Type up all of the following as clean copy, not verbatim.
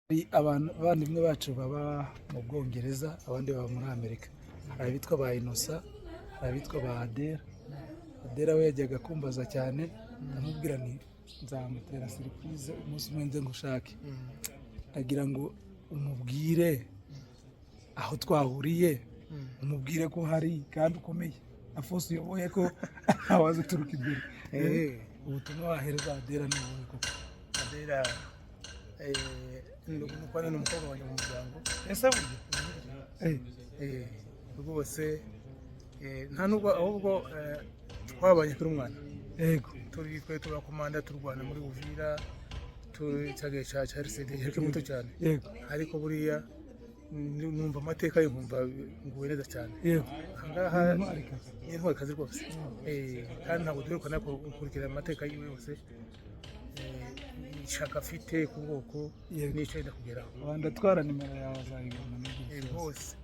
Hari abantu, abavandimwe bacu baba mu Bwongereza, abandi baba muri Amerika. Hari abitwa ba Innocent, hari abitwa ba Adela. Adela we yajyaga kumbaza cyane, ndamubwira nti nzamutera surprise umunsi umwe nze ngushake. Ndagira ngo umubwire aho twahuriye, umubwire ko hari kandi ukomeye na force uyoboye, ko awaza uturuka imbere. Ubutumwa wahereza Adela ni ubuhe koko? Adela ni umukobwa wanjye mu muryango. Ese burya? Rwose nta nubwo, ahubwo twabanye kuri umwana. Turi twe turakomanda, turwana muri Uvira, turi cyagihe cya RCD, yari muto cyane. Ariko buriya numva amateka ye, nkumva nguwe neza cyane. Ahangaha Intwarikazi. Ni intwarikazi rwose. Kandi ntabwo duherukana gukurikirana amateka yiwe yose, ishaka afite ku bwoko n'icyo yenda kugeraho. Wanda atwara nimero yawe, azayibona n'igihe cyose. Rwose.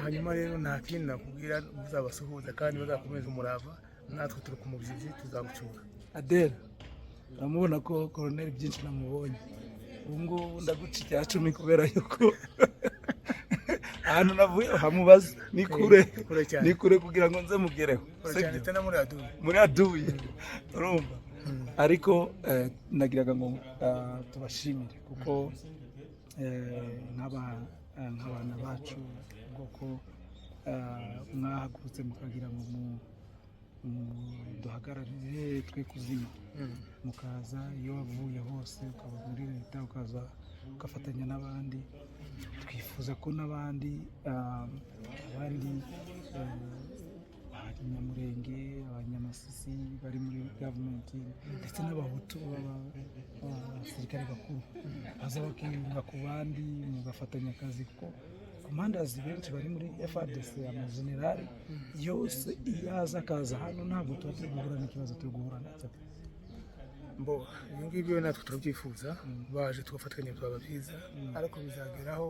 Hanyuma rero nta kindi nakubwira, muzabasuhuza kandi bazakomeza umurava, natwe turi ku mubyizi, tuzagucyura. Adela, uramubona ko koroneri byinshi namubonye. Ubu ngubu ndaguca 10% kubera yuko ahantu navuye hamubaza ni kure. Kure cyane. Ni kure kugira ngo nze mugereho. Kure cyane. Sibyo? Ndetse no muri aduyi. Muri aduyi, urumva. Ariko nagiraga ngo tubashimire kuko nk'abana bacu, ubwoko mwahagurutse mukagira ngo duhagararire twe kuzima, mukaza iyo wavuye hose, ukaba muri leta, ukaza ugafatanya n'abandi. Twifuza ko n'abandi abandi Abanyamurenge, Abanyamasisi bari muri gavumenti, ndetse n'Abahutu b'abasirikare bakuru baza bakiyunga ku bandi, mugafatanya akazi, kuko commanders benshi bari muri FARDC, amajenerali yose, iyo aza akaza hano, ntabwo tuba turi guhura n'ikibazo turi guhura nacyo. Mbo ibyo ngibyo natwe turabyifuza, baje tugafatanya byaba byiza, ariko bizageraho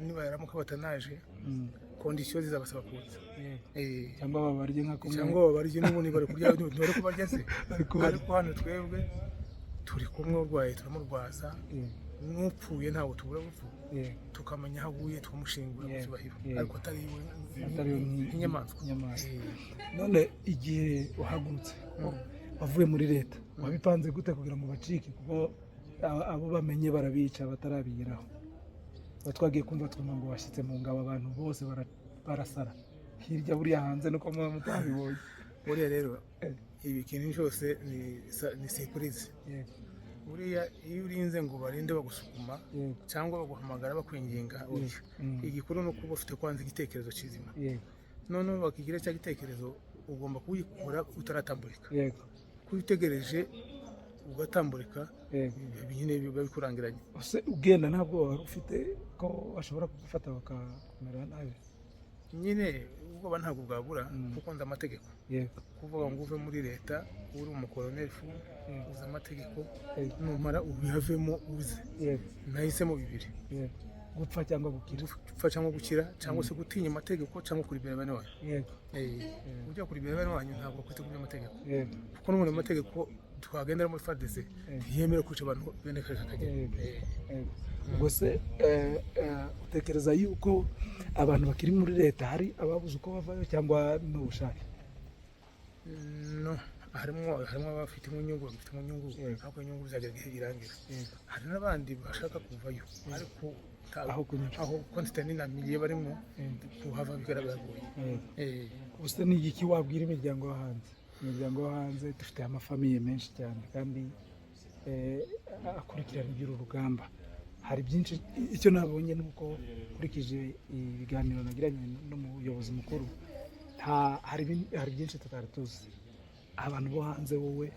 nibaramuka batanaje, conditions zizabasaba kuza. Cyangwa babarye nka kumwe. Cyangwa babarye, n'ubundi bari kurya, ntibari kubarya se? Bari kubarya. Ariko hano twebwe turi kumwe, urwaye turamurwaza, n'upfuye ntabwo tubura gupfa, tukamenya aho aguye, tukamushingura mu cyubahiro, ariko atari iwe atari we nk'inyamaswa. Nk'inyamaswa. None igihe uhagurutse wavuye muri leta, wabipanze gute kugira ngo bacike? Kuko abo bamenye barabica batarabigeraho. Tuba twagiye kumva, twumva ngo washyitse mu ngabo, abantu bose barasara hirya buriya hanze, nuko muba mutabibonye. Buriya rero ibi kintu cyose ni surprise. Buriya iyo urinze ngo barinde bagusukuma cyangwa baguhamagara bakwinginga, oya. Igikuru ni uko uba ufite kwanza igitekerezo kizima. Noneho bakigira cya gitekerezo, ugomba kuyikora utaratamburika, kuko iyo utegereje ugatamburika, nyine biba bikurangiranye. Ese ugenda ntabwo wari ufite ko bashobora kugufata bakakumera nabi? Nyine ubwoba ntabwo bwabura, kuko nzi amategeko. Kuvuga ngo uve muri leta uri umukoroneri fu, uzi amategeko, numara ubiyavemo uze. Nahisemo bibiri. Gupfa cyangwa gukira. Gupfa cyangwa gukira, cyangwa se gutinya amategeko, cyangwa kuribera bene wanyu. Ujya kuribera bene wanyu ntabwo kwita ku by'amategeko, kuko n'ubundi amategeko twagendera muri FARDC ntiyemera kwica abantu bene kariya kageni. Ubwo se utekereza yuko abantu bakiri muri leta hari ababuze uko bavayo cyangwa ni ubushake? No, harimo abafitemo inyungu, bagifitemo inyungu, ariko inyungu bizagera igihe birangira. Hari n'abandi bashaka kuvayo, ariko Aho kunyura. Aho quantité nini milieu barimo, kuhava biragoye. Ubuse ni igiki wabwira imiryango yo hanze? Imiryango yo hanze, dufite amafamille menshi cyane kandi akurikirana iby'uru rugamba. Hari byinshi. Icyo nabonye ni uko nkurikije ibiganiro nagiranye n'umuyobozi mukuru, nta hari byinshi tutari tuzi. Abantu bo hanze, wowe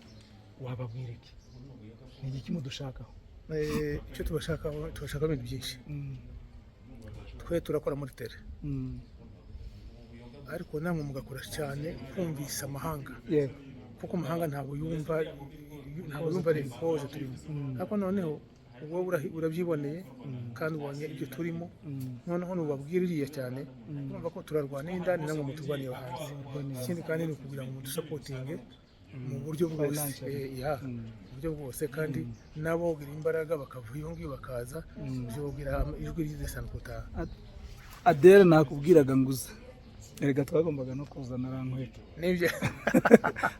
wababwira iki? Ni igiki mudushakaho? Icyo tubashakaho, tubashakaho ibintu byinshi. Twe turakora muri terrain, ariko namwe mugakora cyane kumvisa amahanga, kuko amahanga ntabwo yumva cause turimo. Ariko noneho wowe urabyiboneye kandi ubonye ibyo turimo. Noneho nubabwira iriya cyane, urumva ko turarwana indani, namwe muturwaniye hanze. Ikindi kandi ni ukugira ngo mudusupportinge. Mu buryo bwose. Financially. Ya, mu buryo bwose, kandi nabo bogira imbaraga bakava iyo ngiyo bakaza, byogira ijwi ridasanzwe gutaha. Adele, nakubwiraga nguze, erega twagombaga no kuzana arankweka. Nibyo.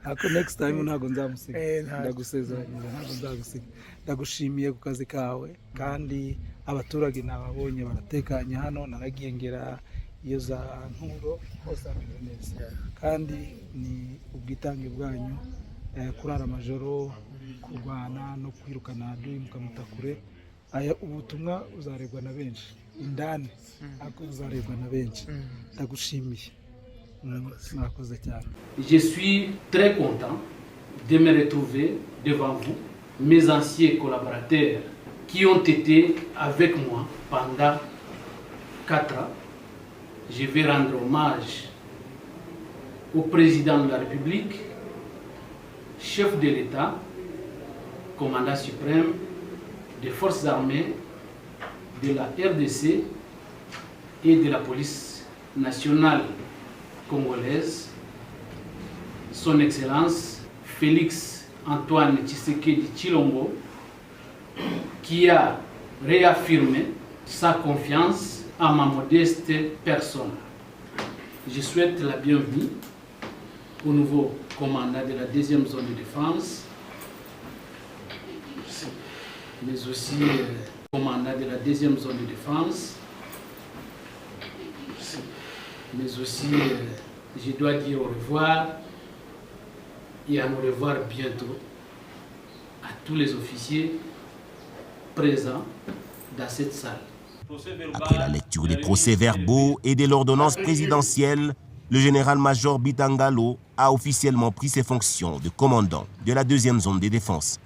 Ariko next time ntabwo nzamusiga. Ntabwo. Ndagusezeranyije, ntabwo nzagusiga. Ndagushimiye ku kazi kawe, kandi abaturage nababonye baratekanye hano. Naragiye ngera iyo za Nturo, hose hameze neza, kandi ni ubwitange bwanyu, kurara amajoro, kurwana no kwirukana adui mukamuta kure. Aya ubutumwa uzarebwa na benshi indani, ariko uzarebwa na benshi. Ndagushimiye. Murakoze cyane. Je suis très content de me retrouver devant vous, mes anciens collaborateurs qui ont été avec moi pendant 4 ans. Je vais rendre hommage au président de la République, chef de l'État, commandant suprême des forces armées de la RDC et de la police nationale congolaise, Son Excellence Félix Antoine Tshisekedi Tshilombo, qui a réaffirmé sa confiance à ma modeste personne. Je souhaite la bienvenue au nouveau commandant de la deuxième zone de défense, mais aussi commandant de la deuxième zone de défense, mais aussi je dois dire au revoir et à nous revoir bientôt à tous les officiers présents dans cette salle. Après la lecture des procès-verbaux et de l'ordonnance présidentielle, le général-major Bitangalo a officiellement pris ses fonctions de commandant de la deuxième zone de défense.